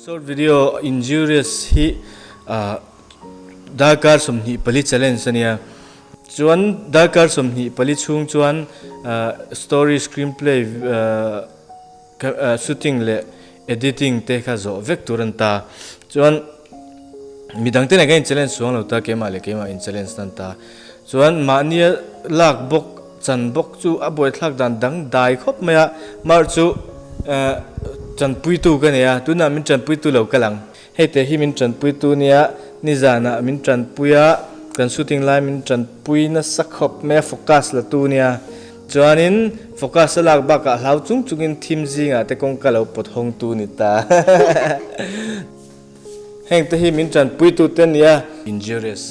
Short video injurious hi darkar 24 challenge a nia. Chuan darkar 24 chhung chuan story, screenplay, shooting leh editing te kha zawh vek tur a ni ta. Chuan midang te nen kan in challenge chuang lo ta, keimah leh keimah in challenge nan ta. Chuan mahnia lak bawk chan bawk chu a buaithlak dan dang dai khawp mai a, mar chu tanpuitu ka nei a, tunah min tanpuitu lo kal ang. Hei te hi min tanpuitu nia, nizanah min tanpui a, kan shooting lai min tanpui nasa khawp mai a, focus la tu nia. Chuanin focus a lak bakah hlau chung chungin thim zingah te kawngka lo pawt hawngtu ni ta. Heng te hi min tanpuitu te nia. Injurious.